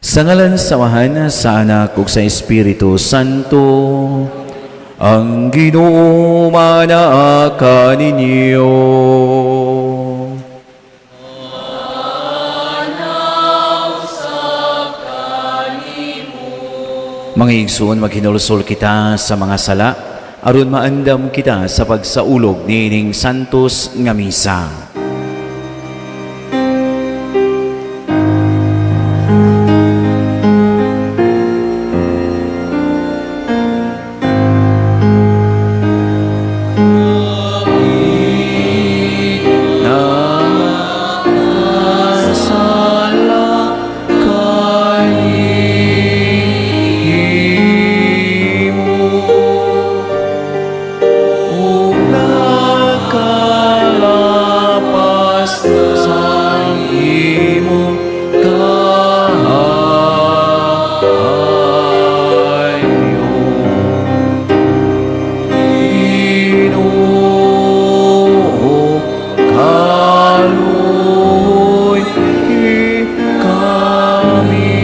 Sa ngalan sa Amahan, sa Anak ug sa Espiritu Santo, ang Ginoo manaa kaninyo. Mga igsoon, maghinulsol kita sa mga sala aron maandam kita sa pagsaulog niining santos nga misa. Sala kanimo ug nakalapas sa imong kaayo. Ginoo, kaluoy kami.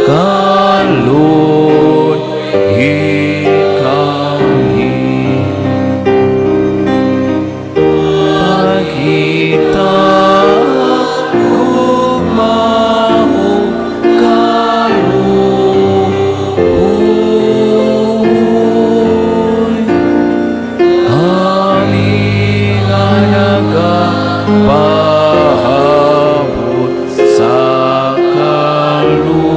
Kaluoy, kaluoy kami. Pangita gugma ug kaluoy. Kami nga nagapaabot sa kaluwasan.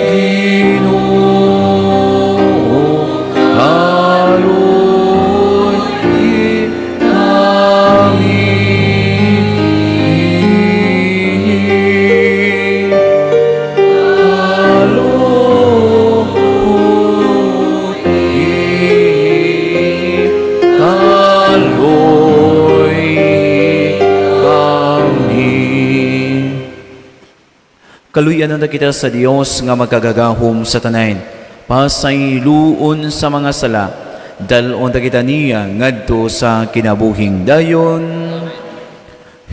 Ginoo, kaluoy kami. Kaluoy, kaluoy kami. Kaluyan na kita sa Dios nga makagagahom sa tanan. Pasayloon sa mga sala, dal-on ta kita niya ngadto sa kinabuhing dayon.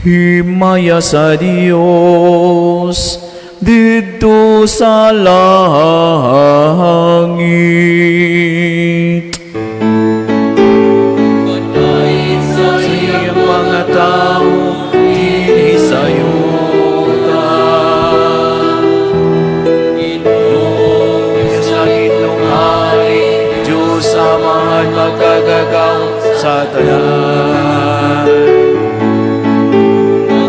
Himaya sa Dios didto sa langit. Kadait sa Sa iyang mga tao dinhi sa yuta. Ginoong Diyos langit nung hari, Diyos Amahan makagagahom sa tanan.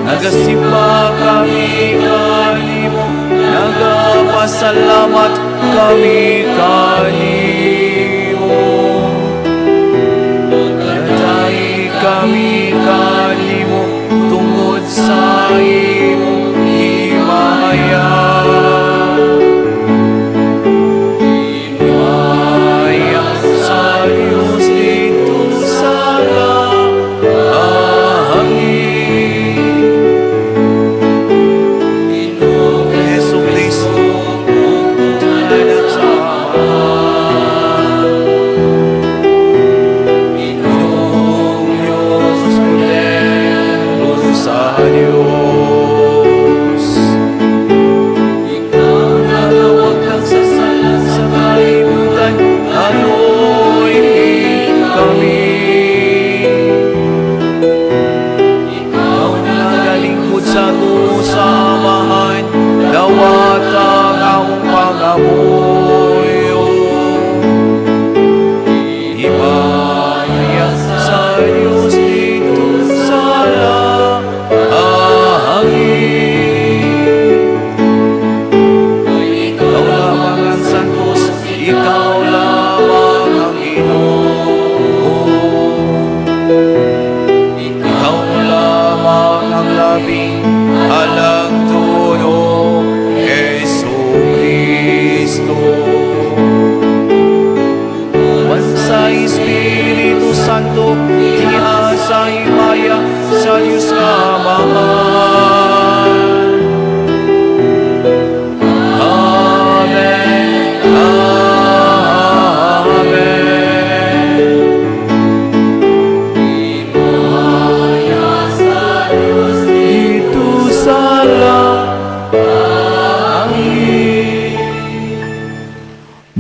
Nagasimba kami kanimo, nagapasalamat kami kanimo. Nagadaig kami kanimo tungod sa imong himaya. Himaya sa Diyos didto sa langit. Ginoong Jesu Kristo, anak sa Ama.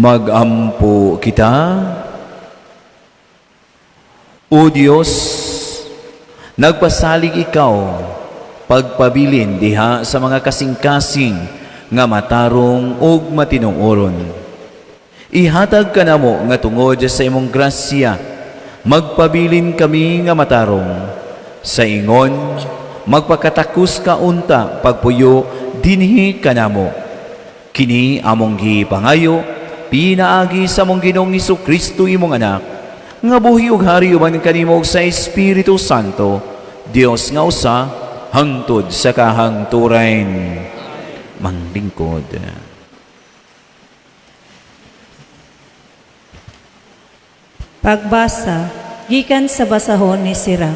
Magampo kita. O Dios, nagpasalig ikaw pagpabilin diha sa mga kasing-kasing nga matarong ug matinuoron. Ihatag kanamo nga tungod sa imong grasya, magpabilin kami nga matarong. Sa ingon, magpakatakos ka unta pagpuyo dinhi kanamo. Kini among gipangayo pinaagi sa among Ginoong Kristo, imong anak, nga buhi ug hari uban kanimo sa Espiritu Santo, Dios nga usa, hangtod sa kahangturan. Manglingkod. Pagbasa gikan sa basahon ni Sirach.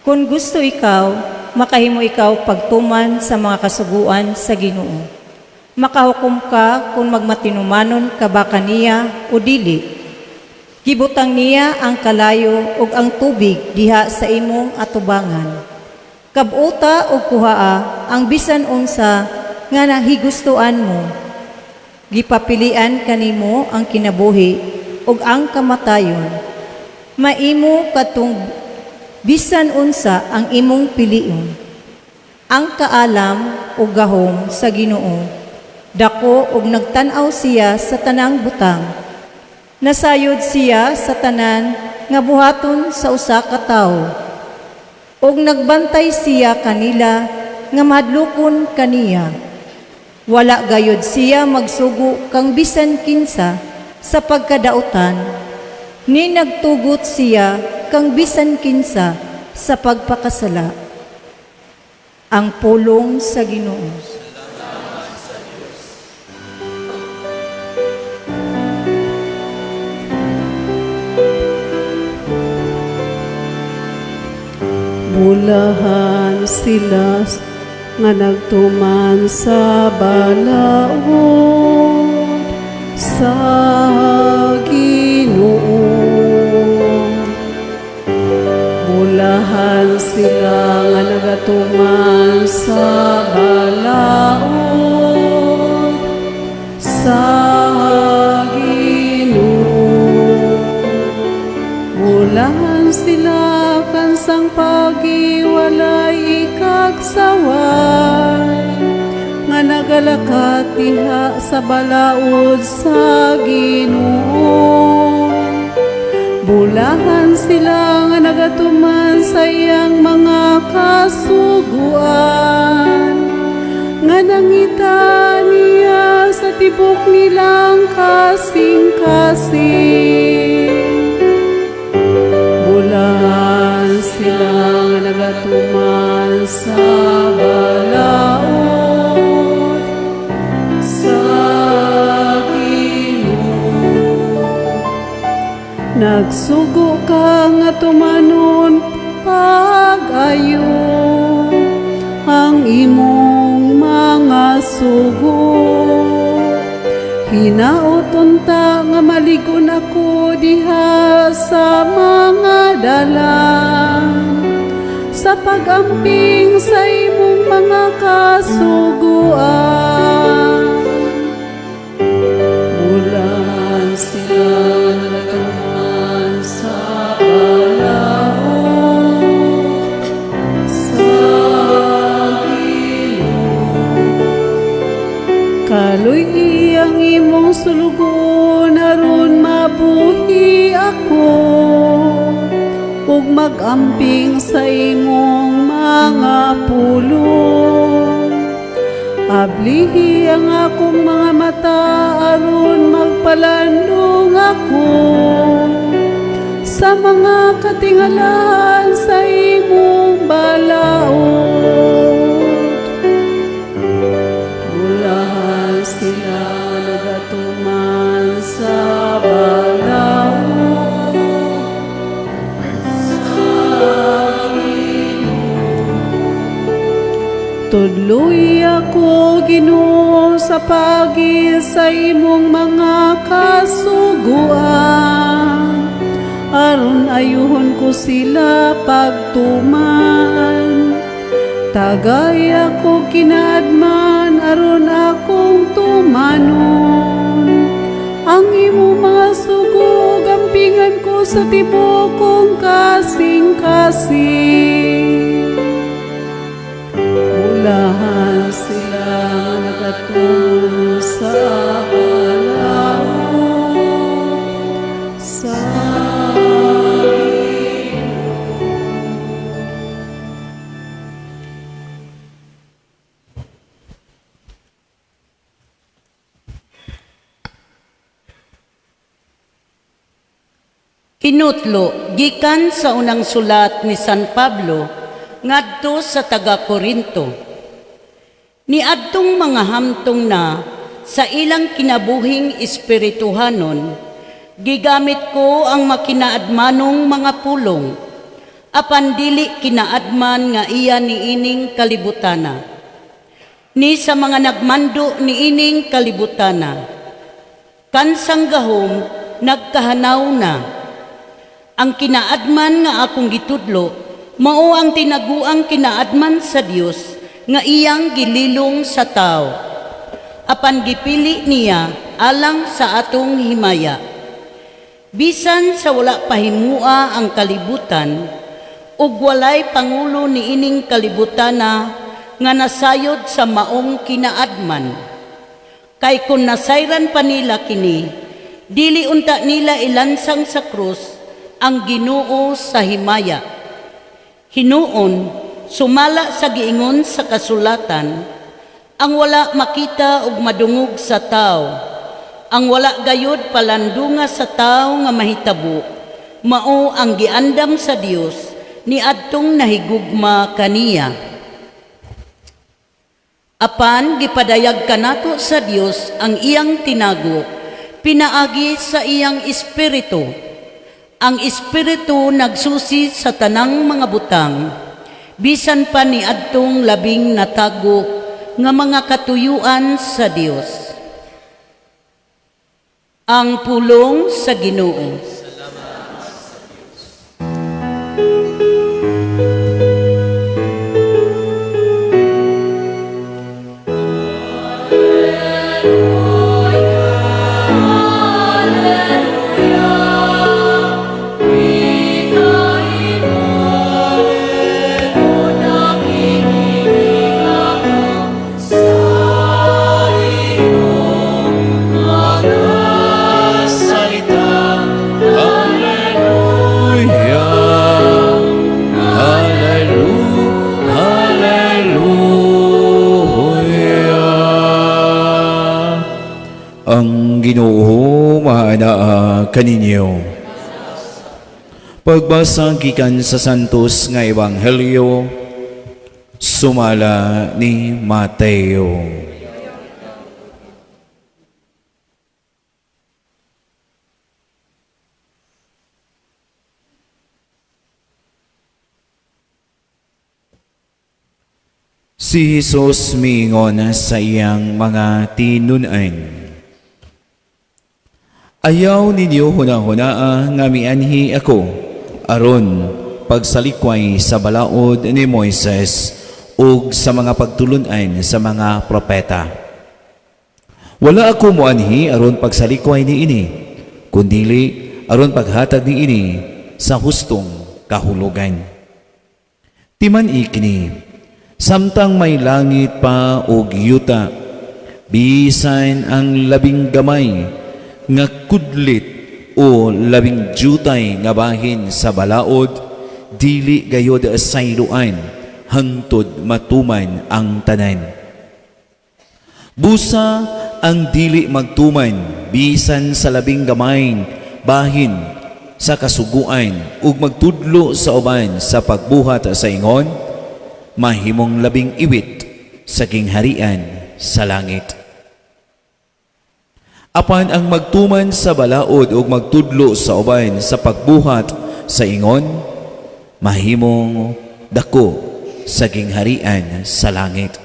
Kung gusto ikaw, makahimo ikaw pagtuman sa mga kasuguan sa Ginoo. Makahukom ka kung magmatinumanon ka ba kaniya o dili. Gibutang niya ang kalayo ug ang tubig diha sa imong atubangan. Kabuta og kuhaa ang bisan unsa nga nahigustuan mo. Gipapilian kanimo ang kinabuhi ug ang kamatayon. Maimo katong bisan unsa ang imong pilion. Ang kaalam ug gahom sa Ginoo dako ug nagtan-aw siya sa tanang butang. Nasayod siya sa tanan nga buhaton sa usa ka tawo. Ug nagbantay siya kanila nga mahadlokon kaniya. Wala gayod siya magsugo kang bisan kinsa sa pagkadautan, ni nagtugot siya kang bisan kinsa sa pagpakasala. Ang pulong sa Ginoo. Bulahan sila nga nagtuman sa balaod sa Ginoo. Bulahan sila nga nagatuman sa balaod sa Ginoo. Bulahan sila kansang pagiwalay ikagsaway nga nagalakat diha sa balaod sa Ginoo. Bulahan sila nga nagatuman sa iyang mga kasuguan nga nangita niya sa tibok nilang kasing-kasing. Bulahan sila nga nagatuman sa balaod sa Ginoo. Nagsugo ka nga tumanon pag-ayo ang imong mga sugo. Hinaot unta nga maligon ako diha sa mga dalan sa pag-amping sa imong mga kasuguan. Bulahan sila nagatuman sa balaod sa Ginoo. Kaluy-i ang imong sulugoon aron mabuhi ako ug mag-amping sa imong mga pulong. Ablihi ang akong mga mata aron magpalandong ako sa mga katingalahan sa imong balaod. Bulahan sila nagatuman sa balaod sa Ginoo. Tudloi ako, Ginoo, sa pagi sa imong mga kasuguan aron ayuhon ko sila pagtuman. Tagay ako kinaadman aron akong tumanon ang Ang imong mga sugo gampingan ko sa tibuok kong kasing-kasing. Bulahan sila nga nagatuman sa balaod sa Hinutlo gikan sa unang sulat ni San Pablo ngadto sa taga Korinto. Niadtong mga hamtong na sa ilang kinabuhing espirituhanon, gigamit ko ang makinaadmanong mga pulong, apan dili kinaadman nga iya niining kalibutana. Ni sa mga nagmando niining kalibutana, kansang gahom nagkahanaw na. Ang kinaadman nga akong gitudlo, mao ang tinaguang kinaadman sa Dios nga iyang gililong sa tao. Apan gipili niya alang sa atong himaya. Bisan sa wala pahimua ang kalibutan, ug walay pangulo niining kalibutana nga nasayod sa maong kinaadman. Kay kun nasayran pa nila kini, dili unta nila ilansang sa krus ang Ginoo sa himaya. Hinuon, sumala sa giingon sa kasulatan, ang wala makita ug madungog sa tao, ang wala gayud palandunga sa tao nga mahitabo, mao ang giandam sa Dios niadtong nahigugma kaniya. Apan gipadayag kanato sa Dios ang iyang tinago, pinaagi sa iyang espiritu. Ang espiritu nagsusi sa tanang mga butang, bisan pa niadtong labing natago nga mga katuyuan sa Dios. Ang pulong sa Ginoo. Salita. Hallelujah. Hallelujah. Hallelujah. Ang Ginoo maanaa kaninyo. Pagbasa gikan sa Santos nga Ebanghelyo sumala ni Mateo. Si Jesus miingon sa iyang mga tinun-an. Ayaw ninyo hunahunaa nga mianhi ako aron pagsalikway sa balaod ni Moises ug sa mga pagtulunan sa mga propeta. Wala ako moanhi aron pagsalikway niini, kundili aron paghatag niini sa hustong kahulugan. Timan-i kini, samtang may langit pa og yuta, bisan ang labing gamay nga kudlit o labing jutay nga bahin sa balaod, dili gayod sayloan hangtod matuman ang tanan. Busa ang dili magtuman bisan sa labing gamay bahin sa kasuguan ug magtudlo sa uban sa pagbuhat sa ingon, mahimong labing iwit sa gingharian sa langit. Apan ang magtuman sa balaod ug magtudlo sa uban sa pagbuhat sa ingon, mahimong dako sa gingharian sa langit.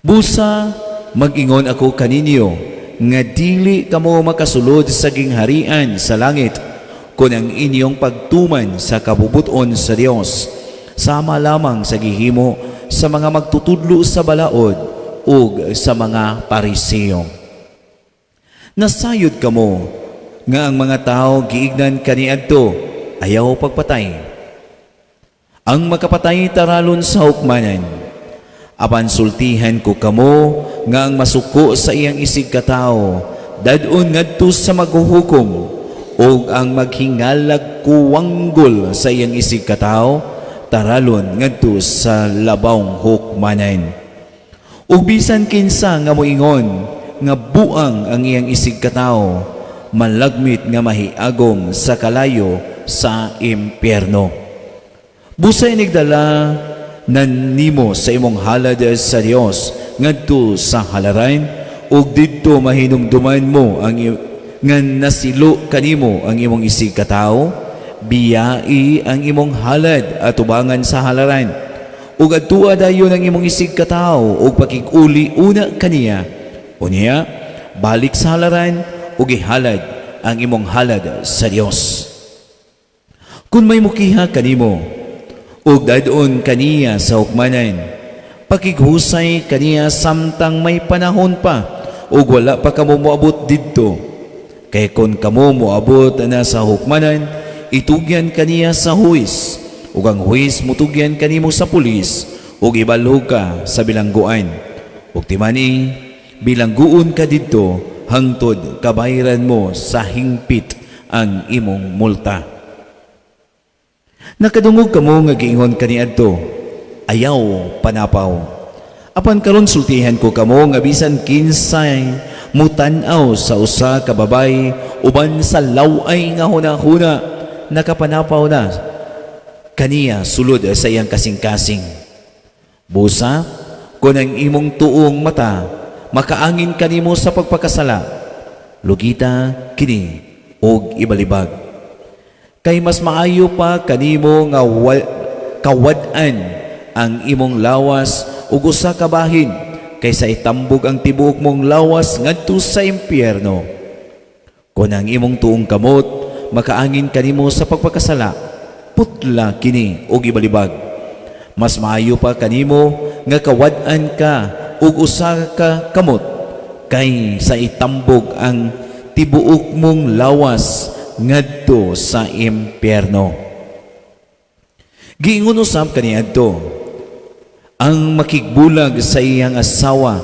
Busa mag-ingon ako kaninyo nga dili kamo makasulod sa gingharian sa langit kun ang inyong pagtuman sa kabubuton sa Dios sama lamang sa gihimo sa mga magtutudlo sa balaod ug sa mga Pariseo. Nasayod kamo nga ang mga tao giignan kaniadto, "Ayaw pagpatay. Ang makapatay taralon sa hukmanan. Apan sultihan ko kamo nga ang masuko sa iyang isig katawo dad-on ngadto sa maghuhukom, ug ang maghingalag kuwanggol sa iyang isig katawo taralon ngadto sa labawng hukmanan. Ug bisan kinsa nga moingon nga buang ang iyang isig katawo, malagmit nga mahiagom sa kalayo sa impyerno. Busa inigdala nan nimo sa imong halad sa Dios ngadto sa halaran ug didto mahinumduman mo ang nga nasilo kanimo ang imong isig katawo, biyai ang imong halad atubangan sa halaran ug adtua dayon ang imong isig katawo ug pakig-uli una kaniya. Unya balik sa halaran ug ihalad ang imong halad sa Dios. Kung may mukiha kanimo ug dad-on kaniya sa hukmanan, pakighusay kaniya samtang may panahon pa ug wala pa kamo moabot didto. Kay kon kamo moabot na sa hukmanan, itugyan kaniya sa huwis, ug ang huwis mutugyan kanimo sa pulis ug ibalhog ka sa bilangguan. Ug timani, bilangguon ka didto hangtod kabayran mo sa hingpit ang imong multa. Nakadungog kamo nga giingon kaniadto, 'Ayaw panapaw.' Apan karon sultihan ko kamo nga bisan kinsay mutan-aw sa usa ka babay uban sa law-ay nga hunahuna, nakapanapaw na kaniya sulod sa iyang kasing-kasing. Busa, kung ang imong tuong mata makaangin kanimo sa pagpakasala, lugita kini og ibalibag. Kay mas maayo pa kanimo nga kawad-an ang imong lawas ug usa ka bahin kaysa itambog ang tibuok mong lawas ngadto sa impyerno. Kung ang imong tuong kamot makaangin kanimo sa pagpakasala, putla kini og ibalibag. Mas maayo pa kanimo nga kawad-an ka og usa ka kamot kay sa itambog ang tibuok mong lawas ngadto sa impyerno. Giingon usab kaniadto, ang makigbulag sa iyang asawa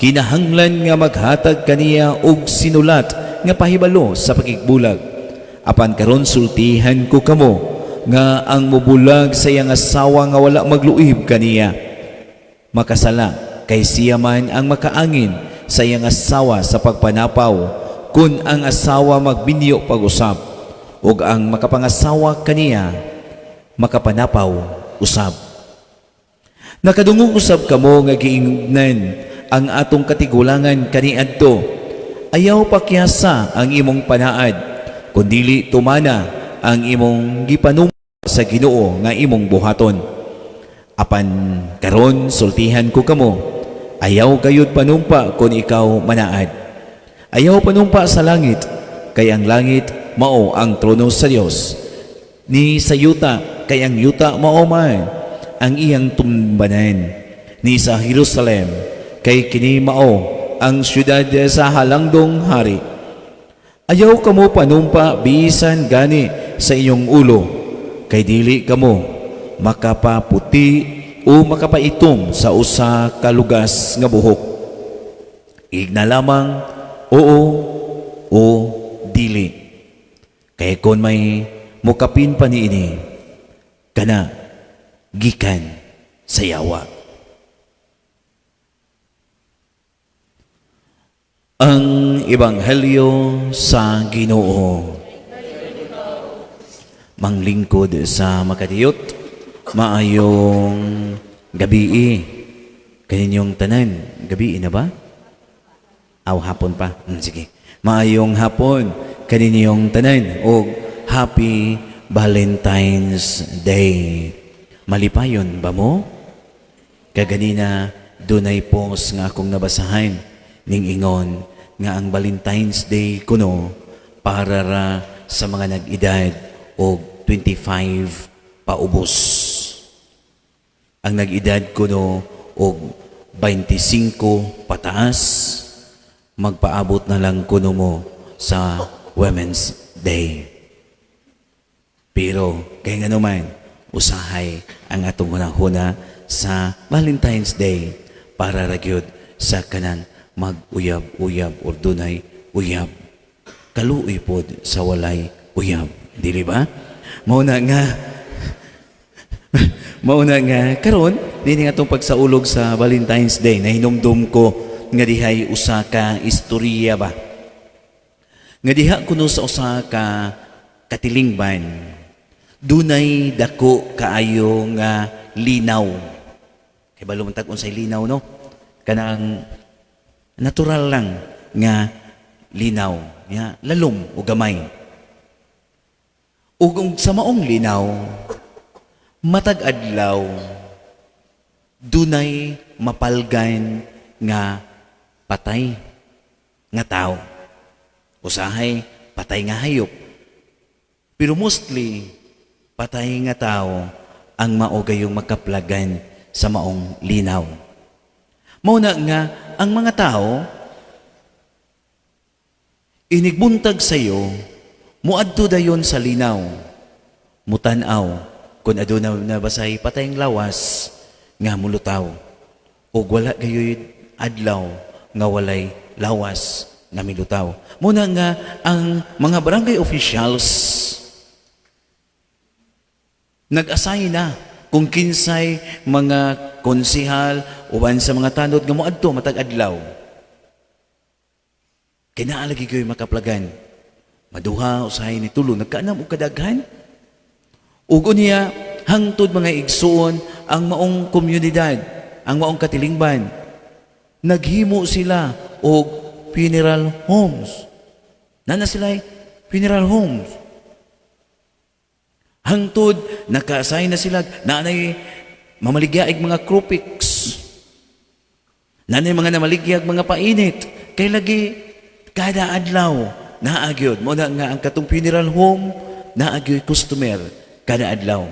kinahanglan nga maghatag kaniya og sinulat nga pahibalo sa pakigbulag. Apan karon sultihan ko kamo nga ang mubulag sa iyang asawa nga wala magluib kaniya, makasala, kay siya man ang makaangin sa iyang asawa sa pagpanapaw kun ang asawa magbinyo pag-usab, ug ang makapangasawa kaniya makapanapaw usab. Nakadungog usab kamo nga giingnan ang atong katigulangan kaniadto, 'Ayaw pakyasa ang imong panaad, kundili tumana ang imong gipanumpa sa Ginoo nga imong buhaton.' Apan karon sultihan ko kamo, ayaw gayud panumpa kung ikaw manaad. Ayaw panumpa sa langit, kay ang langit mao ang trono sa Dios, ni sa yuta, kay ang yuta mao man ang iyang tumbanan, ni sa Jerusalem, kay kini mao ang syudad sa halangdong hari. Ayaw kamo panumpa bisan gani sa inyong ulo, kay dili kamo makapaputi o makapaitom sa usa ka lugas nga buhok. Igna lamang oo o dili. Kay kon may mukapin pa niini, kana gikan sa yawa." Ang Ebanghelyo sa Ginoo. Manglingkod sa makadiyot, maayong gabii kaninyong tanan. Gabii na ba? Aw, hapon pa. Sige. Maayong hapon kaninyong tanan og Happy Valentine's Day. Malipayon ba mo? Kaganina dunay post nga akong nabasahan ning ingon nga ang Valentine's Day kuno para ra sa mga nag-edad og 25 paubos. Ang nag-edad kuno og 25 pataas. Magpaabot na lang kuno mo sa Women's Day. Pero kay nga naman, usahay ang atong hunahuna sa Valentine's Day para ra gyud sa kanang mag-uyab-uyab or dunay uyab. Kaluoy pod sa walay uyab. Dili ba? Mao na nga karon dinhi atong pagsaulog sa Valentine's Day, nahinumdum ko nga dihay usa ka istorya ba nga diha kuno sa usa ka katilingban dunay dako kaayo nga linaw. Kay balo man tag unsay linaw, no? Kanang natural lang nga linaw ya, lalom o gamay. Ug sa maong linaw, matag adlaw dunay mapalgan nga patay nga tao, usahay patay nga hayop, pero mostly patay nga tao ang mao gayong makaplagan sa maong linaw. Mao na nga ang mga tao, inigbuntag sayo, muadto dayon sa linaw, mutan-aw kung aduna na basay patayng lawas nga mulutaw. Ug wala gayoy adlaw nga walay lawas nga milutaw. Mao na nga ang mga barangay officials nag-assign na kung kinsay mga konsihal uban sa mga tanod nga moadto matag adlaw. Kay naa lagi ko'y makaplagan. Maduha, usahay ni tulo, nagkaanam og kadaghan. Ug unya, hangtod, mga igsuon, ang maong komunidad, ang maong katilingban, naghimo sila og funeral homes. Naa na sila funeral homes. Hangtod, naka-assign na sila, naanay mamaligyaig mga Krupex. Naanay mga namaligyag mga painit. Kay lagi, kada adlaw, naa gyud. Mao na nga ang katong funeral home, naa gyud customer kada adlaw.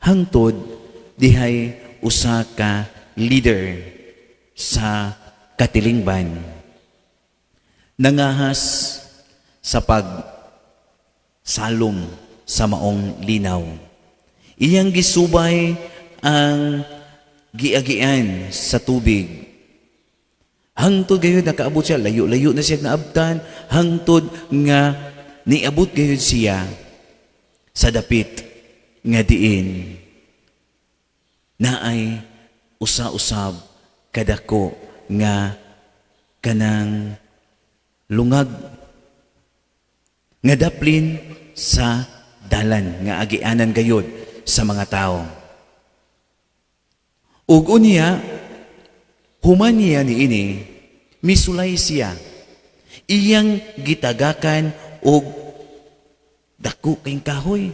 Hangtod, dihay usa ka leader sa katilingban, nangahas sa pag salom sa maong linaw. Iyang gisubay ang giagian sa tubig. Hangtod gayud nakaabot siya, layo-layo na siya naabtan, hangtod nga niabot gayud siya sa dapit nga diin naay usa-usab kadako nga kanang lungag nga daplin sa dalan nga agianan gayud sa mga tao. Ug unya, human niya niini, misulay siya. Iyang gitagakan og dako kay kahoy.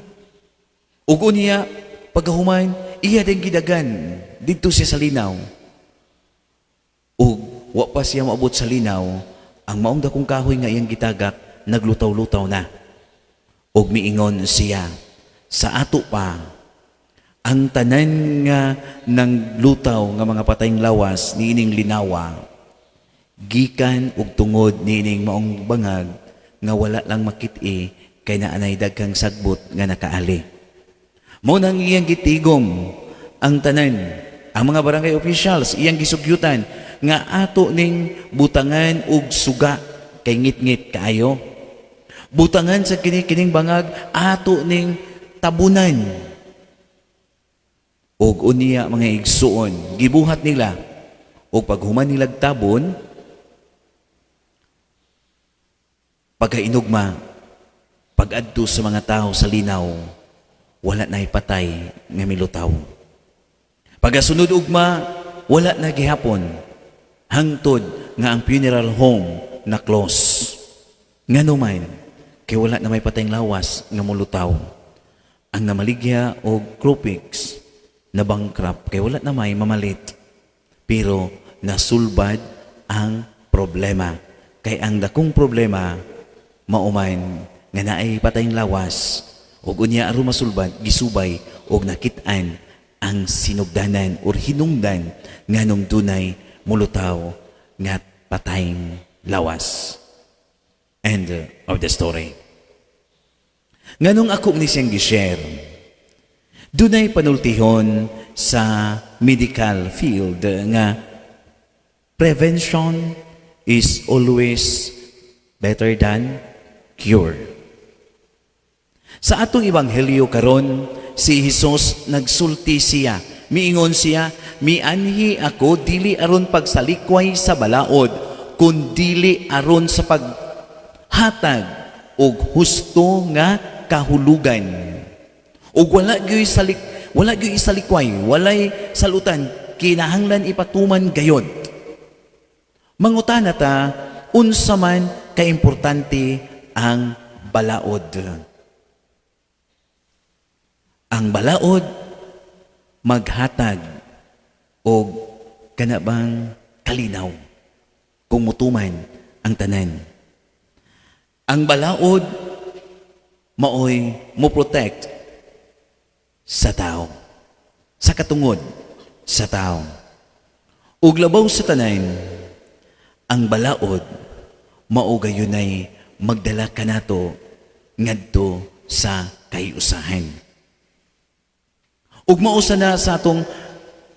Ug unya, pagkahuman, iya din gidagan didto siya sa linaw. Ug wa pa siya maabot sa linaw, ang maong dakong kahoy nga iyang gitagak naglutaw-lutaw na. Ug miingon siya, "Sa ato pa, ang tanan nga nang lutaw nga mga patayng lawas niining linawa, gikan og tungod niining maong bangag nga wala lang makit-i kay naanay daghang sagbot nga nakaali." Mao nang iyang gitigom ang tanan, ang mga barangay officials, iyang gisugyutan nga ato ning butangan og suga kay ngit-ngit kaayo. Butangan sa kini kining bangag, ato ning tabunan. Ug unya, mga igsuon, gibuhat nila. Ug paghuman nilag tabon, pagkainugma, pag-adto sa mga tao sa linaw, wala na patay nga milutaw. Pagasunod ugma, wala na gihapon. Hangtod nga ang funeral home na close. Ngano man, kay wala na may patayng lawas nga mulutaw. Ang namaligya og Krupex na bankrupt kay wala na may mamalit. Pero nasulbad ang problema. Kay ang dakong problema mauman nga naay patayng lawas. Ug unya, aron masulbad, gisubay og nakit-an ang sinugdanan or hinungdan nganong dunay mulutaw nga patayng lawas. End of the story. Nganong ako ni siyang gi-share? Dunay panultihon sa medical field nga prevention is always better than cure. Sa atong ebanghelyo karon, si Jesus nagsulti siya. Miingon siya, "Mianhi ako dili aron pagsalikway sa balaod, kun dili aron sa paghatag og husto nga kahulugan." Ug wala gyud isalikway, walay salutan, kinahanglan ipatuman gayod. Mangutana ta, unsa man kaimportante ang balaod? Ang balaod maghatag og kana bang kalinaw kung mutuman ang tanan. Ang balaod maoy mo protect sa tao, sa katungod sa tao. Ug labaw sa tanan, ang balaod mao gayunay magdala kanato ngadto sa kaiusahan. Ug mao sana sa atong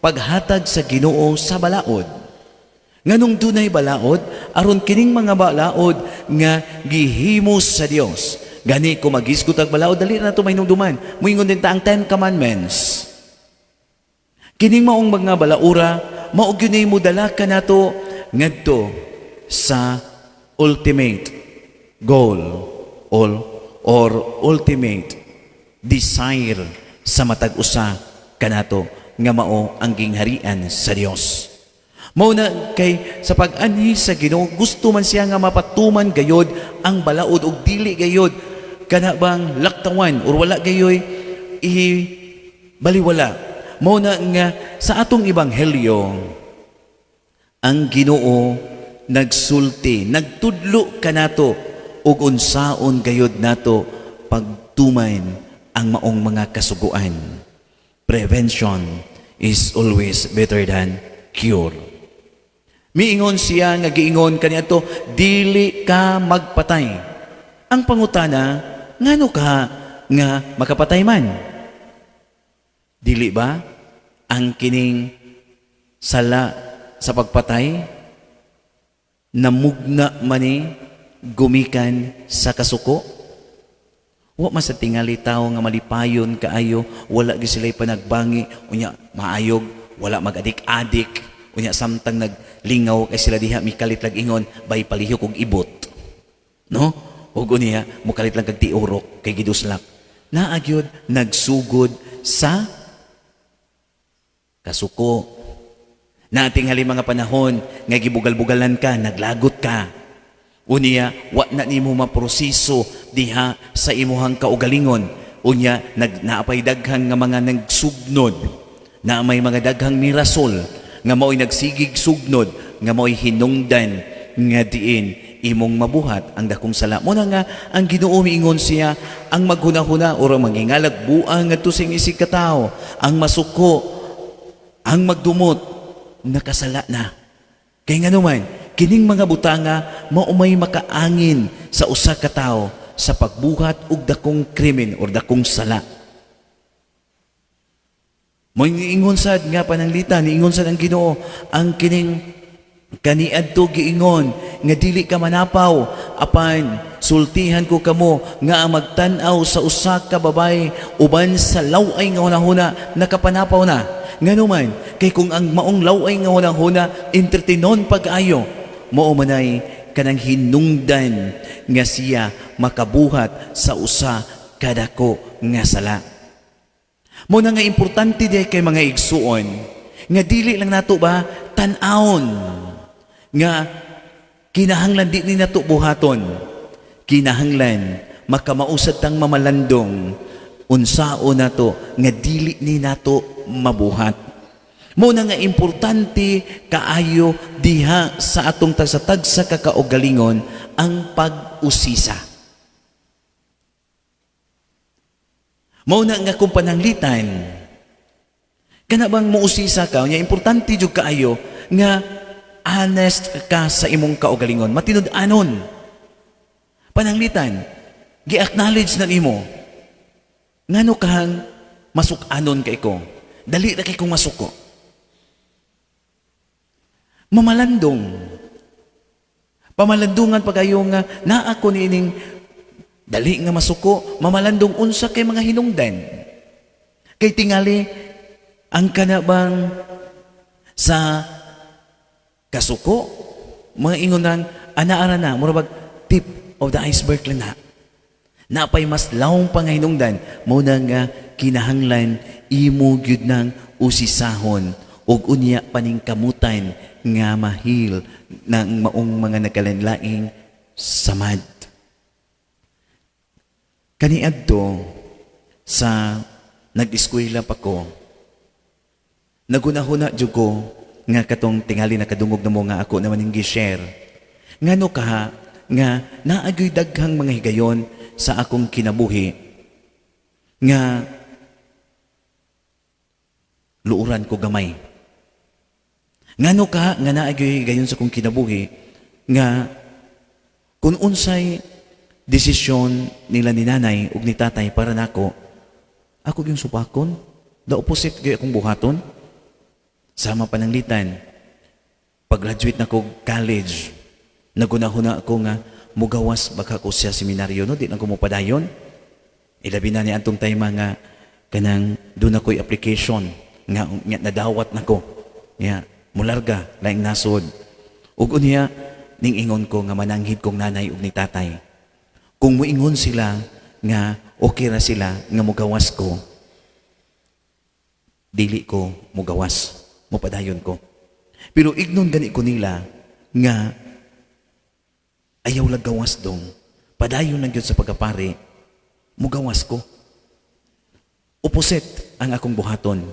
paghatag sa Ginoo sa balaod. Nganong dunay balaod? Aron kining mga balaod nga gihimo sa Dios. Gani kung magisgot ang balaod, dali na to mahinumduman. Muingon din ta ang Ten Commandments. Kining maong mga balaura, mao gyud mo dala kanato ngadto sa ultimate goal or ultimate desire sa matag usa kanato nga mao ang gingharian sa Dios. Mao na kay sa pag-anhi sa Ginoo, gusto man siya nga mapatuman gayod ang balaod ug dili gayod kana bang laktawan or wala gayoy i baliwala. Mao na nga sa atong ebanghelyo, ang Ginoo nagsulti, nagtudlo kanato ug unsaon gayod nato pagtuman ang maong mga kasuguan. Prevention is always better than cure. Miingon siya nga giingon kaniadto, "Dili ka magpatay." Ang pangutana, ngano ka nga makapatay man? Dili ba ang kining sala sa pagpatay namugna mani gumikan sa kasuko? Wa man sa tingali tao nga malipayon kaayo, wala gyud sila'y panagbangi, unya maayog, wala mag-adik-adik, unya samtang naglingaw kay sila diha, mikalit lag ingon, "Bay, palihog og ibot." No? Ug unya mukalit lang kag tiurok kay giduslak. Naa gyud nagsugod sa kasuko. Natingali mga panahon nga gibugal-bugalan ka, naglagot ka. Unya, wa na nimo maproseso diha sa imuhang kaugalingon. Unya, naapay daghang nga mga nagsugnod. Na may mga daghang mirasol nga mao'y nagsigig sugnod, nga mao'y hinungdan nga diin imong mabuhat ang dakong sala. Muna nga ang Ginoo miingon siya, ang maghuna-huna o ang mangingalag buang ngadto sa isig katawo, ang masuko, ang magdumot, nakasala na. Kay nganuman, kining mga butanga mao may makaangin sa usa ka tawo sa pagbuhat og dakong krimen or dakong sala. Mo niingon sad nga pananglitan, niingon sad ang Ginoo ang kining kaniadto giingon nga dili ka manapaw, apan sultihan ko kamo nga ang magtan-aw sa usa ka babaye uban sa laway nga hunahuna, nakapanapaw na. Nganuman kay kung ang maong laway nga hunahuna entertainon pag-ayo, mao manay kanang hinungdan nga siya makabuhat sa usa kadako nga sala. Mo na nga importante di kay, mga igsuon, nga dili lang nato ba tan-awon nga kinahanglan di ni nato buhaton. Kinahanglan makamausad tang mamalandong unsao nato nga dili ni nato mabuhat. Mo na nga importante kaayo diha sa atong tagsa-tagsa kakaugalingon ang pag-usisa. Mao na nga kung pananglitan kana bang muusisa ka, nya importante jud kaayo nga Honest ka sa imong kaugalingon, matinud-anon. Pananglitan, gi-acknowledge na nimo. Ngano kahang masuk-anon kay ko? Dali ra kay kong masuko. Mamalandong. Pamalandungan pagayo nga naa ko niining dali nga masuko, mamalandong unsa kay mga hinungdan. Kay tingali ang kanabang sa kasuko, mga ingon lang, ana-ara na, mura bag tip of the iceberg lang na. Napay mas lawong pa nga hinungdan, mao na nga kinahanglan imo gyud nang usisahon ug unya paningkamutan nga ma-heal ng maong mga nagkalainlaing samad. Kaniadto sa nag-eskwela pa ko, nagunahuna jud ko nga katong tingali nakadungog na mo nga ako naman yung gi-share. Ngano ka nga naagoy daghang mga higayon sa akong kinabuhi nga luuran ko gamay. Ngano ka nga naagoy higayon sa akong kinabuhi nga kung unsay desisyon nila ni nanay ug ni tatay para nako, ako yung supakon, the opposite gyud akong buhaton. Sama pananglitan, pag-graduate na ko college, nagunahuna ako nga mugawas baka ko siya seminaryo, no, di na ko mopadayon. Ilabi na ni antong time nga kanang doon ako'y application nga nadawat nako. Ya, mularga laing nasod. Ug unya ning ingon ko nga mananghid kong nanay ug ni tatay. Kung muingon sila nga okay ra sila nga mugawas ko, dili ko mugawas, mupadayon ko. Pero ignon gani ko nila nga ayaw lang gawas dong, padayon lang gyud sa pagkapari, mugawas ko. Opposite ang akong buhaton.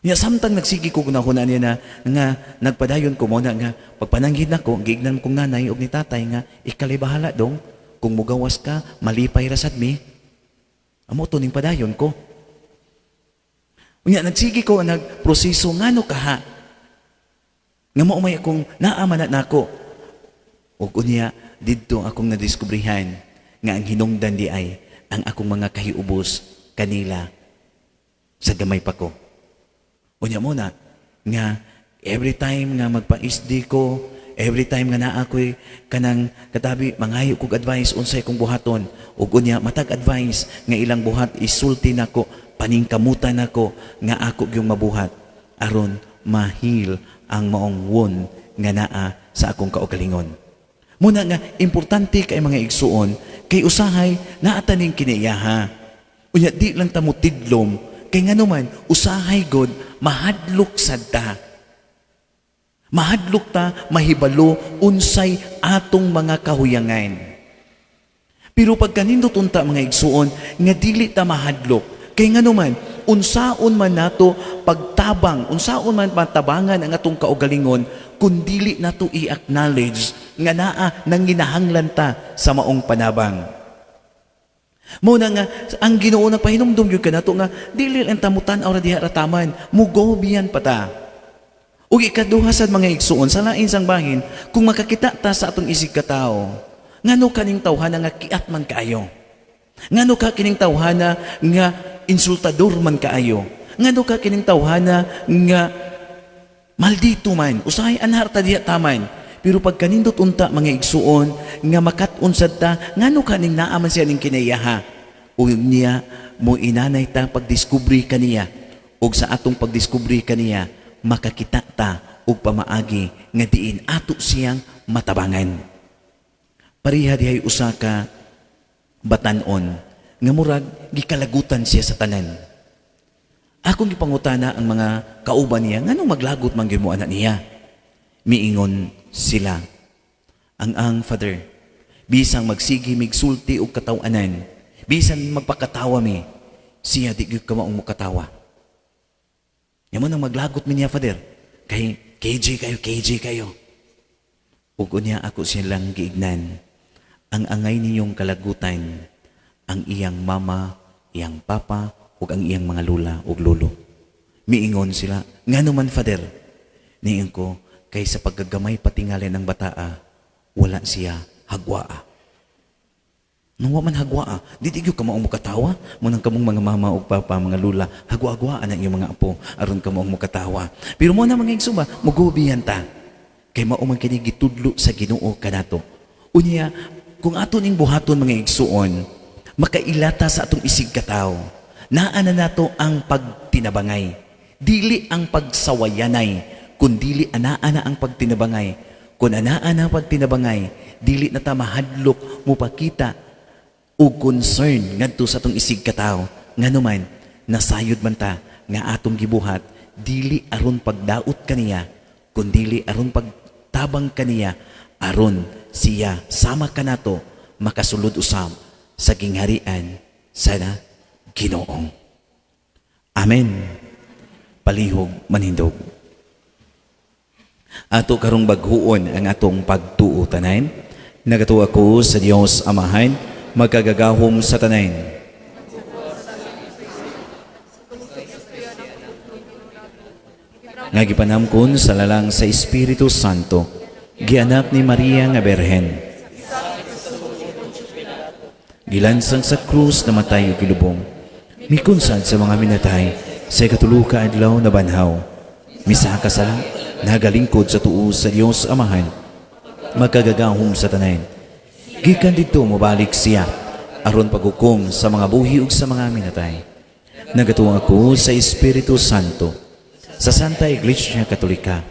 Nya samtang nagsige ko gunahuna niya na nga nagpadayon ko mo na nga pagpananghid nako, giignan kong nanay ug ni tatay nga ikalay bahala dong, kung mugawas ka malipay ra sad mi. Amo to ning padayon ko. Unya nagsige ko nagproseso ngano kaha nga mao may akong naa man na nako. Ug unya didto akong nadiskubrihan nga ang hinungdan di ay ang akong mga kahiubos kanila sa gamay pa ko. Unya mo na nga every time nga magpa-SD ko, every time nga naa ko'y kanang katabi mangayo kog advice unsay kong buhaton, ug unya matag advice nga ilang buhat isulti nako, paningkamutan nako nga ako gyung mabuhat aron ma-heal ang maong wound nga naa sa akong kaugalingon. Muna nga importante kay mga igsuon kay usahay naa taning kinaiyaha. Unya di lang ta motidlom kay nganuman usahay god mahadlok sad ta. Mahadlok ta mahibalo unsay atong mga kahuyangan. Pero pagkanindot unta mga igsuon nga dili ta mahadlok kay nganuman unsaon man nato pagtabang, unsaon man matabangan ang atong kaugalingon kun dili nato i-acknowledge nga naa nanginahanglan ta sa maong panabang. Mao na nga ang Ginoo nagpahinumdum gyud kanato nga dili lang ta mutan-aw ra diha ra taman, mugobiyan pa ta. Ug ikaduha sad mga igsuon sa lain sang bahin, kung makakita ta sa atong isig katawo, ngano kaning tawhana nga kiat man kaayo? Ngano ka kining tawhana nga insultador man kaayo? Ngano ka kining tawhana nga maldito man? Usahay anhar ta diha taman. Pero pagkanindot unta mga igsuon nga makat-on sad ta, ngano kaning naa man siya ning kinaiyaha? Ug niya mo inanay ta pagdiskubre kaniya, ug sa atong pagdiskubre kaniya makakita ta og pamaagi nga diin ato siyang matabangan. Pareha dihay usa ka batan-on nga murag gikalagutan siya sa tanan. Akong gipangutana ang mga kauban niya, nganong maglagot man gyud mo anak niya? Miingon sila. Ang Father, bisang magsige migsulti og kataw-anan, bisan magpakatawa mi, siya di gyud kamaong mokatawa. Nya nang maglagot mi niya, Father. Kay KJ kayo, KJ kayo. Ug unya ako silang giignan. Ang angay ninyong kalagutan, ang iyang mama, iyang papa, ug ang iyang mga lula ug lolo. Miingon sila, ngano man, Father? Niingon ko, Kay sa paggagamay patingali ng bataa, wala siya hagwaa. Nung wa man hagwaa, di di gyud ka maong mukatawa. Munang kamong mga mama ug papa, mga lula, hagwa-hagwaa na inyong mga apo aron ka maong mukatawa. Pero mo na mga igsoon ba, mugubihan ta. Kay mao man kini gitudlo sa Ginoo kanato. Unya, kung ato ning buhaton, mga igsuon, makailata sa atong isig katawo. Naa na nato ang pagtinabangay. Dili ang pagsawayanay, kundili anaa na ang pagtinabangay. Kung anaa na ang pagtinabangay, dili na ta mahadlok mupakita og concern ngadto sa atong isig katawo. Ngano man, nasayod man ta nga atong gibuhat dili aron pagdaot kaniya, kundili aron pagtabang kaniya, aron siya sama kanato makasulod usab sa gingharian sa Ginoo. Amen. Palihog manindog. Ato karong bag-ohon ang atong pagtuo tanan. Nagatuo ako sa Dios Amahan, makagagahom sa tanan. Nga gipanamkon sa lalang sa Espiritu Santo, gianak ni Maria nga Berhen. Gilansang sa krus, namatay ug gilubong. Mikunsad sa mga minatay, sa ikatulo ka adlaw nabanhaw. Misaka sa langit, nagalingkod sa tuo sa Dios Amahan, makagagahom sa tanan. Gikan didto mobalik siya aron paghukom sa mga buhi ug sa mga minatay. Nagatuo ako sa Espiritu Santo, sa Santa Iglesia Katolika,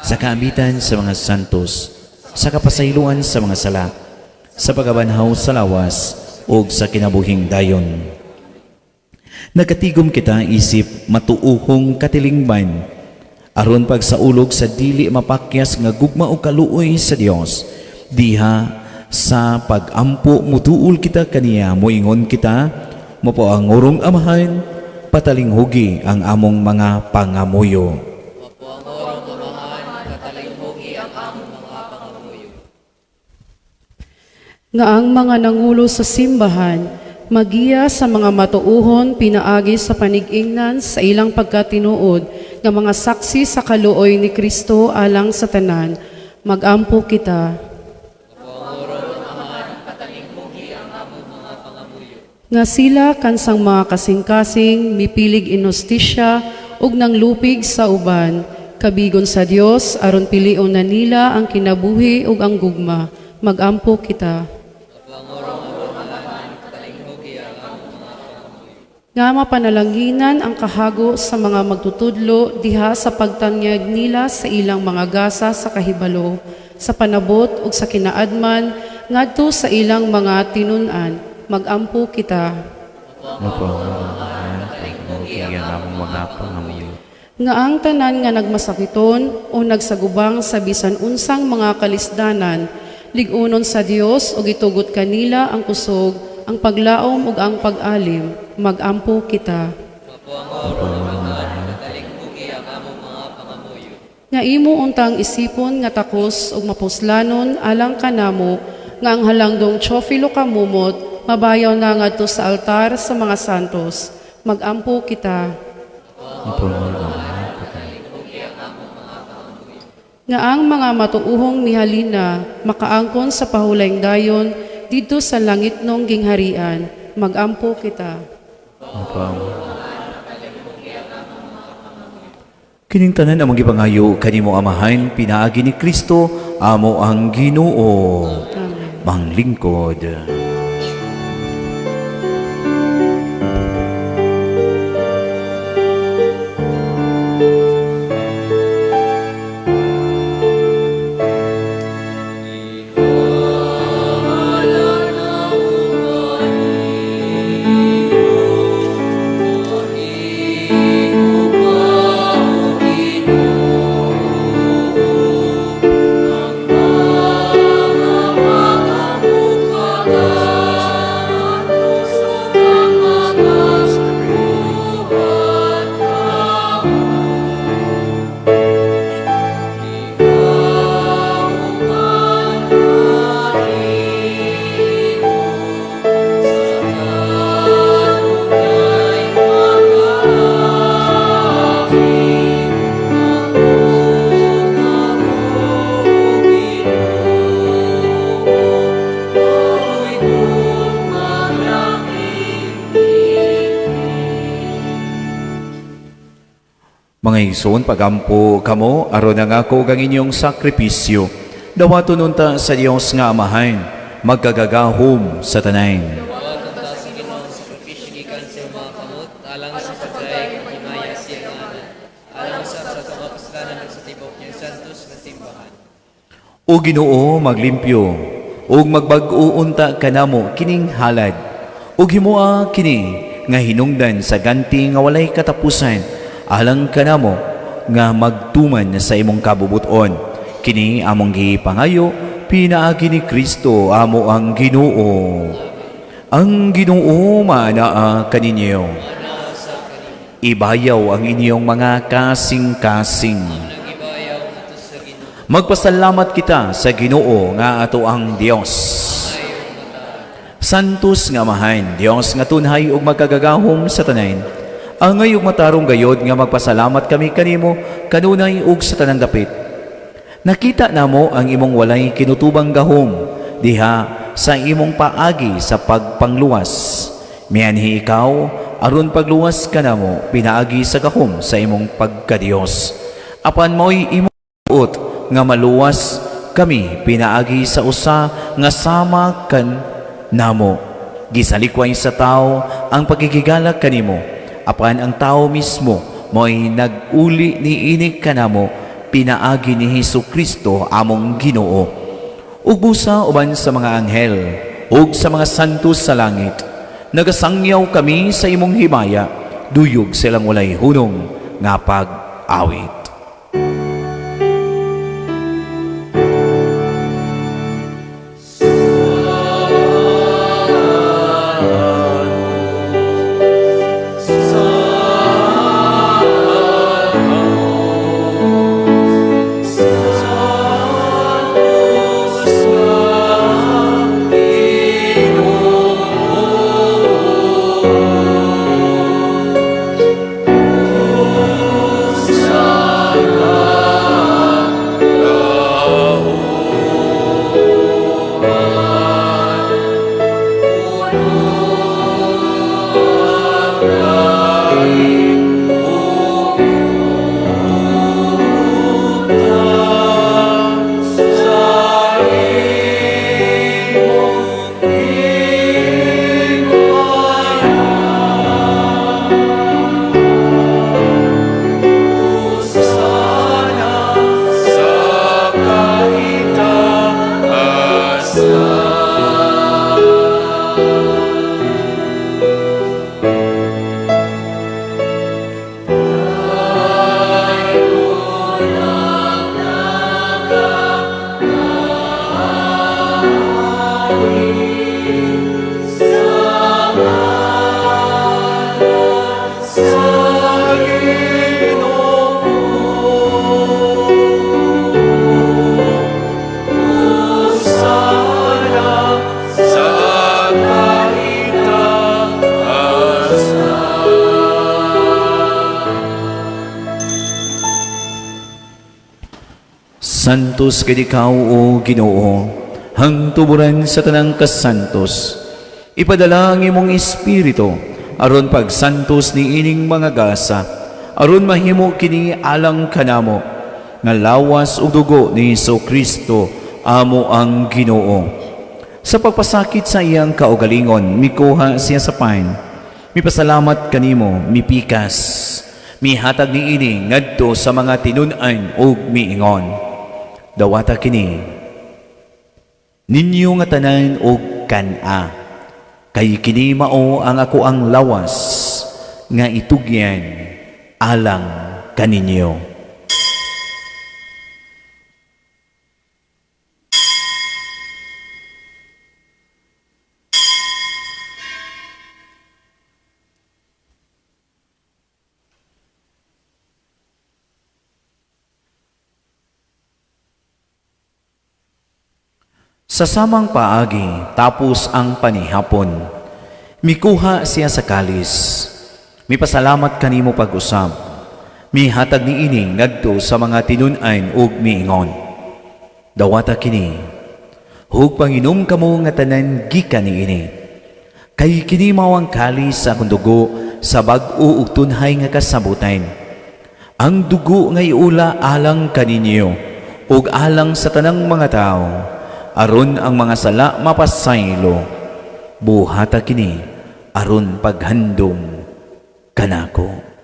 sa kaambitan sa mga santos, sa kapasayloan sa mga sala, sa pagkabanhaw sa lawas, ug sa kinabuhing dayon. Nagatigom kita isip matuohong katilingban aron pagsaulog sa dili mapakyas nga gugma o kaluoy sa Dios. Diha sa pagampo muduol kita kaniya, moingon kita, Mapuangurong Amahan, patalinghugi ang among mga pangamuyo. Mapuangurong Amahan, patalinghugi ang among mga pangamuyo. Nga ang mga nangulo sa simbahan magiya sa mga matuuhon pinaagi sa panig-ingnan sa ilang pagkatinuod nga mga saksi sa kaluoy ni Kristo alang sa tanan. Magampo kita. Mapuangurong Amahan, patalinghugi ang among mga pangamuyo. Nga sila kansang mga kasing-kasing mipilig inhustisya ug nanglupig sa uban, kabigon sa Dios aron pilion na nila ang kinabuhi ug ang gugma. Magampo kita. Mapuangurong Amahan, patalinghugi ang among mga pangamuyo. Nga mapanalanginan ang kahago sa mga magtutudlo diha sa pagtanyag nila sa ilang mga gasa sa kahibalo, sa panabot ug sa kinaadman ngadto sa ilang mga tinun-an. Magampo kita. Mapuangurong Amahan, patalinghugi ang among mga pangamuyo. Nga ang tanan nga nagmasakiton o nagsagubang sa bisan unsang mga kalisdanan, lig-unon sa Dios ug itugot kanila ang kusog, ang paglaom ug ang pag-alim. Magampo kita. Mapuangurong Amahan, patalinghugi ang among mga pangamuyo. Nga imo untang isipon nga takos ug mapuslanon alang kanamo nga ang halangdong Teofilo Camomot mabayaw na ngadto sa altar sa mga santos. Magampo kita. Mapuangurong Amahan, patalinghugi Nga ang mga matuuhong mihalina makaangkon sa pahulayng dayon didto sa langitnong gingharian. Magampo kita. Mapuangurong. Kining tanan among gipangayo kanimo, Amahan, pinaagi ni Kristo amo ang Ginoo. Amen. Manglingkod. Ang mga pagkabukagan. Mga igsoon, pagampo kamo aron ang ako ug ang inyong sakripisyo dawaton unta sa Dios nga Amahan, magkagagahom sa tanan. Dawaton ta sa Ginoo ang sakripisyo gikan sa imong mga kamot alang sa pagdayeg ug himaya sa iyang ngalan, alang usab sa atong mga kasalanan ug sa tibuok niyang santos nga simbahan. O Ginoo, maglimpyo ug magbag-o unta kanamo kining halad ug himoa kini nga hinungdan sa ganti nga walay katapusan alang kanamo nga magtuman sa imong kabubuton. Kini among gipangayo pinaagi ni Kristo amo ang Ginoo. Ang Ginoo maanaa kaninyo. Ibayaw ang inyong mga kasing-kasing. Nagibayaw ngadto sa Ginoo. Magpasalamat kita sa Ginoo nga ato ang Dios. Santos nga Amahan, Dios nga tunhay ug magkagagahom sa tanan. Angay ug matarong gayod nga magpasalamat kami kanimo kanunay ug sa tanang dapit. Nakita namo ang imong walay kinutubang gahom diha sa imong paagi sa pagpangluwas. Mianhi ikaw aron pagluwas kanamo pinaagi sa gahom sa imong pagkadiyos. Apan mao'y imong buot nga maluwas kami pinaagi sa usa nga sama kan namo. Gisalikway sa tao ang pagkikigalak kanimo, apan ang tao mismo mo'y nag-uli niini kanamo pinaagi ni Hesus Kristo among Ginoo. Ug busa uban sa mga anghel ug sa mga santos sa langit, nagasangyaw kami sa imong himaya, duyog silang walay hunong nga pag-awit. Santos gid ikaw, O Ginoo, hangtuburan sa tanang kasantos. Ipadala ang imong espiritu aron pagsantos ni ining mga gasa, aron mahimo kini alang kanamo nga lawas ug dugo ni Hesus Kristo amo ang Ginoo. Sa pagpasakit sa iyang kaugalingon, mikuha siya sa pan. Mipasalamat kanimo, mipikas. Mihatag niini ngadto sa mga tinun-an ug miingon: "Dawata kini ninyo nga tanan og kan-a, kay kini mao ang ako ang lawas nga itugyan alang kaninyo." Sa samang paagi, tapos ang panihapon, mikuha siya sa kalis. Mipasalamat kanimo pag-usab. Mihatag niini ngadto sa mga tinun-an ug miingon: "Dawata kini, ug panginom kamo nga tanan gikan niini. Kay kini mao ang kalis sa akong dugo sa bag-o ug tunhay nga kasabutan. Ang dugo nga iula alang kaninyo ug alang sa tanang mga tawo, aron ang mga sala mapasaylo. Buhata kini aron paghandom kanako.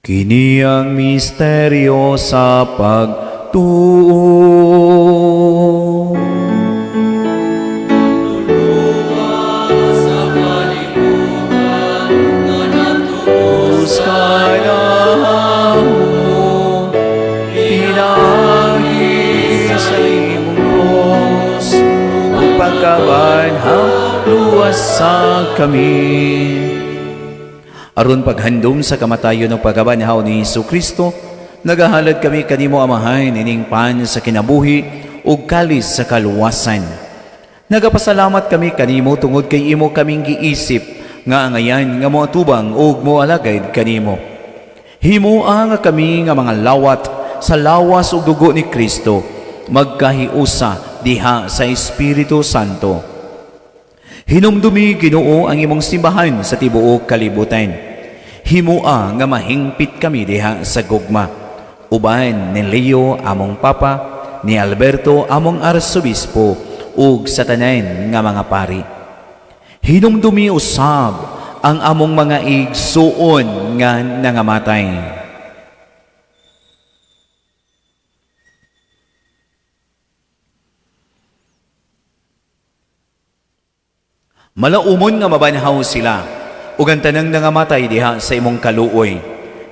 Kini ang misteryo sa pagtuo. Sa kalibutan nga Diyos kanamo, pinaagi sa imong krus, ug pagkabanhaw, luwas sa kami. Aron paghandom sa kamatayon ng pagkabanhaw ni Hesus Kristo, nagahalad kami kanimo, Amahan, ining pan sa kinabuhi ug kalis sa kaluwasan. Nagapasalamat kami kanimo tungod kay imo kaming giisip nga angayan nga moatubang ug moalagad kanimo. Himoa nga kami nga mga lawat sa lawas ug dugo ni Kristo magkahiusa diha sa Espiritu Santo. Hinumdumi, Ginoo, ang imong simbahan sa tibuok kalibutan. Himoa nga mahingpit kami diha sa gugma. Uban ni Leo among Papa, ni Alberto among Arsobispo, ug sa tanan nga mga pari. Hinumdumi usab ang among mga igsuon nga nangamatay. Malaumon nga mabanhaw sila, ug ang tanang nangamatay diha sa imong kaluoy.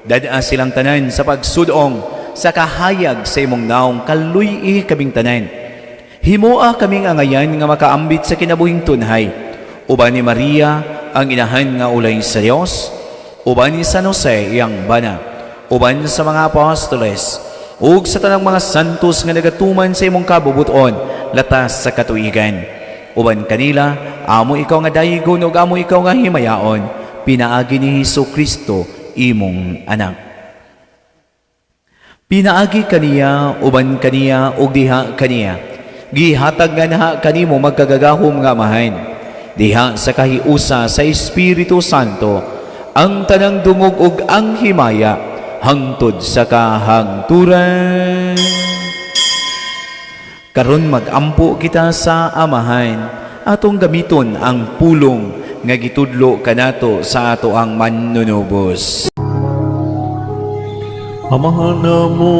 Dad-a silang tanan sa pagsudong sa kahayag sa imong naong, kaluy-i kaming tanan. Himoa kaming angayan nga makaambit sa kinabuhing tunhay. Uban ni Maria, ang inahan nga ulay sa Dios, uban ni San Jose iyang bana, uban sa mga apostoles, ug sa tanang mga santos nga nagatuman sa imong kabubuton latas sa katuigan. Uban kanila, amo ikaw nga daygon ug amo ikaw nga himayaon, pinaagi ni Hesus Kristo imong anak. Pinaagi kaniya, uban kaniya, ug diha kaniya, gihatag nga naha kanimo magkagagahom nga Amahan, diha sa kahiusa sa Espiritu Santo, ang tanang dungog ug ang himaya hangtod sa kahangturan. Karon magampo kita sa Amahan, atong gamiton ang pulong nga gitudlo kanato sa ato ang manunubos. Amahan namo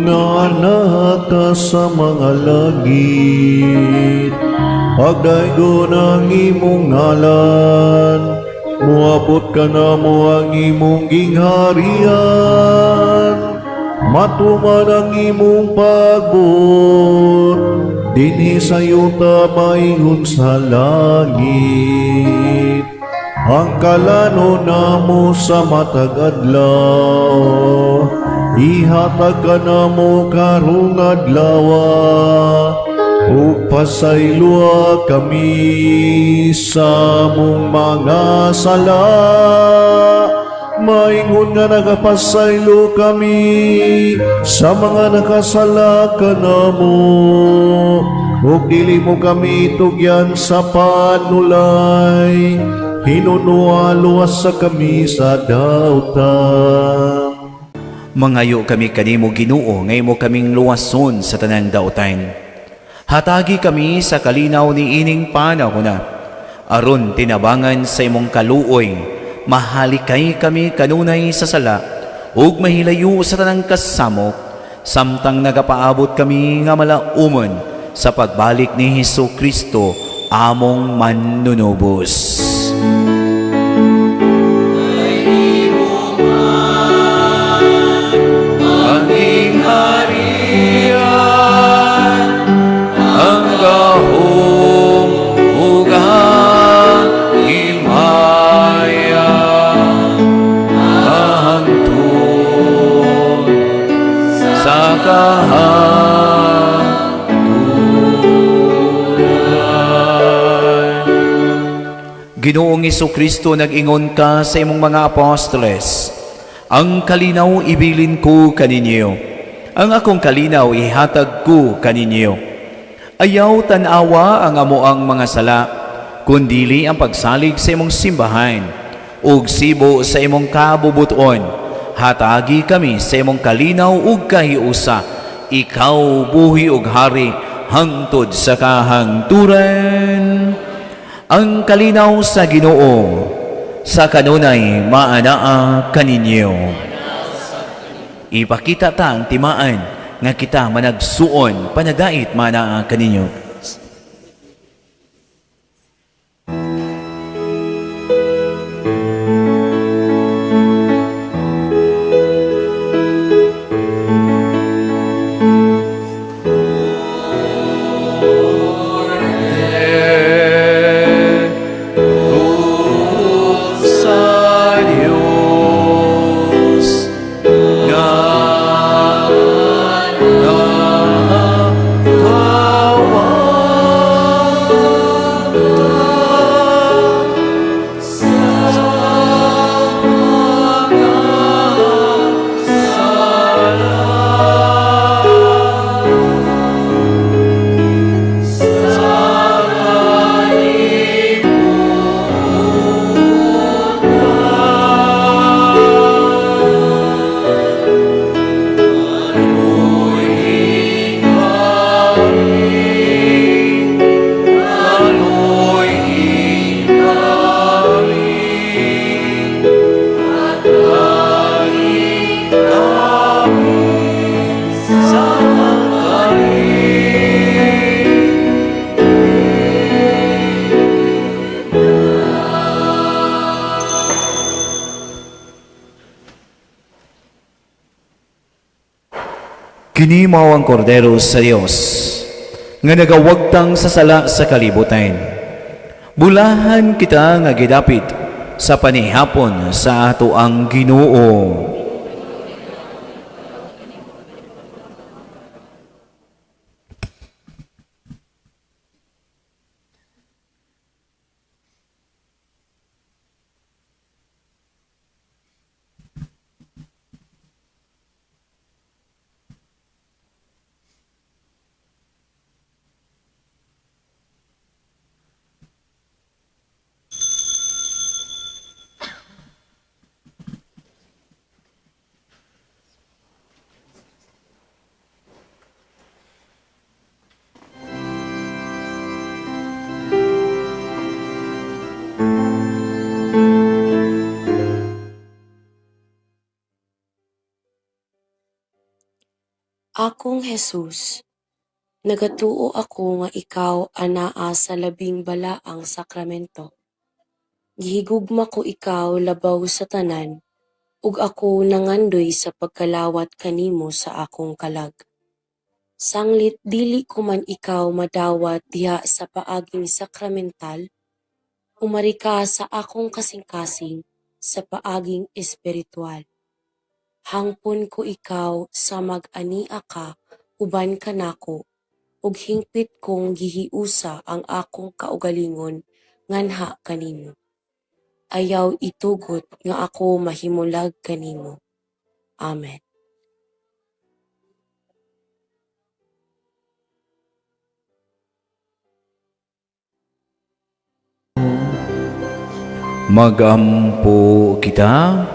nga naa ka sa mga langit, pagdaygon ang imong ngalan, muabot kanamo ang imong gingharian, matuman ang imong pagbuot, dinhi sa yuta maingon sa langit. Ang kalano namo sa matag adlaw, ihatag kanamo karong adlaw, ug pasayloa kami sa among mga sala, maingon nga nagapasaylo kami sa mga nakasala kanamo, ug dili mo kami tugyan sa panulay, hinunoa luwasa kami sa dautan. Mangayo kami kanimo, Ginoo, nga imo kaming luwason sa tanang dautan. Hatagi kami sa kalinaw ni ining panahona, aron tinabangan sa imong kaluoy, mahalikay kami kanunay sa sala ug mahilayo sa tanang kasamok, samtang nagapaabot kami nga malaumon sa pagbalik ni Hesus Kristo among manunubos. Ang gingharian, ang gahom, ug ang himaya, hangtod sa kahangturan. Ginoong Kristo, nag-ingon ka sa imong mga apostoles, "Ang kalinaw ibilin ko kaninyo. Ang akong kalinaw ihatag ko kaninyo." Ayaw tan-awa ang amoang mga sala, kundili ang pagsalig sa imong simbahan, ug sibo sa imong kabubuton. Hatagi kami sa imong kalinaw ug kahiusa. Ikaw buhi ug hari hangtod sa kahangturan. Ang kalinaw sa Ginoo sa kanunay maanaa kaninyo. Ipakita ta ang timaan nga kita managsuon, panagait maanaa kaninyo. Sa Diyos nga nakawagtang sa mga sala sa Kini mao ang kordero sa Dios nga nagawagtang sa sala sa kalibutan. Bulahan kita nga gidapit sa panihapon sa ato ang Ginoo. Akong Jesus, nagatuo ako nga ikaw anaa sa labing balaang sakramento. Gihigugma ko ikaw labaw sa tanan, ug ako nangandoy sa pagkalawat kanimo sa akong kalag. Sanglit dili ko man ikaw madawat diha sa paaging sakramental, umari ka sa akong kasing-kasing sa paaging espiritual. Hangpon ko ikaw sa mag-ania ka uban kanako, ug hingpit kong gihiusa ang akong kaugalingon nganha kanimo. Ayaw itugot nga ako mahimulag kanimo. Amen. Magampo kita.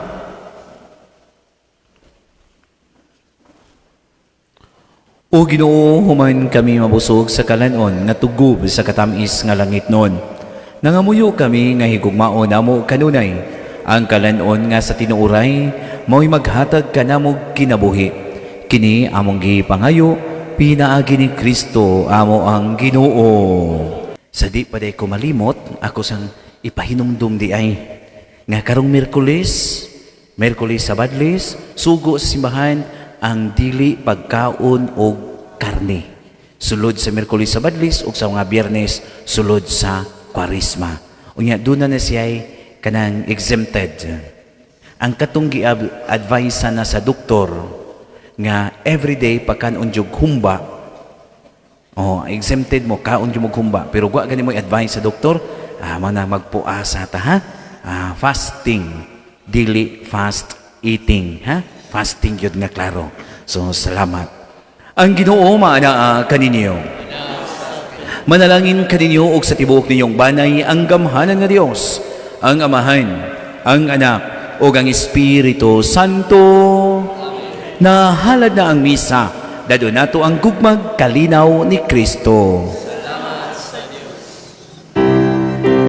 O Ginoo, human kami mabusog sa kalanon nga tugob sa katamis nga langit nun. Nangamuyo kami nga higugmaon namo kanunay ang kalanon nga sa tinuoray mao'y maghatag kanamog kinabuhi. Kini among gipangayo pinaagi ni Kristo amo ang Ginoo. Sa di pa day ko malimot, ako sang ipahinumdum di ay nga karong Miyerkules, Miyerkules sa Badlis, sugo sa simbahan ang dili pagkaon og karne. Sulod sa Miyerkules sa Badlis ug sa mga Biyernes sulod sa Kwaresma. Unya doon na siya kanang exempted. Ang katong gi-advise na sa doktor nga everyday pagkaon jud humba. Oh, exempted mo kaon jud mo humba, pero wa gani mo advice sa doktor. Mao na magpuasa ta, ha? Fasting, dili fast eating, ha? Fasting yun nga klaro. So salamat. Ang Ginoo maanaa kaninyo. Manalangin kaninyo og sa tibuok ninyong banay ang gamhanan nga Dios, ang Amahan, ang Anak, ug ang Espiritu Santo. Nahalad na ang misa, dadon nato ang gugmag kalinaw ni Kristo.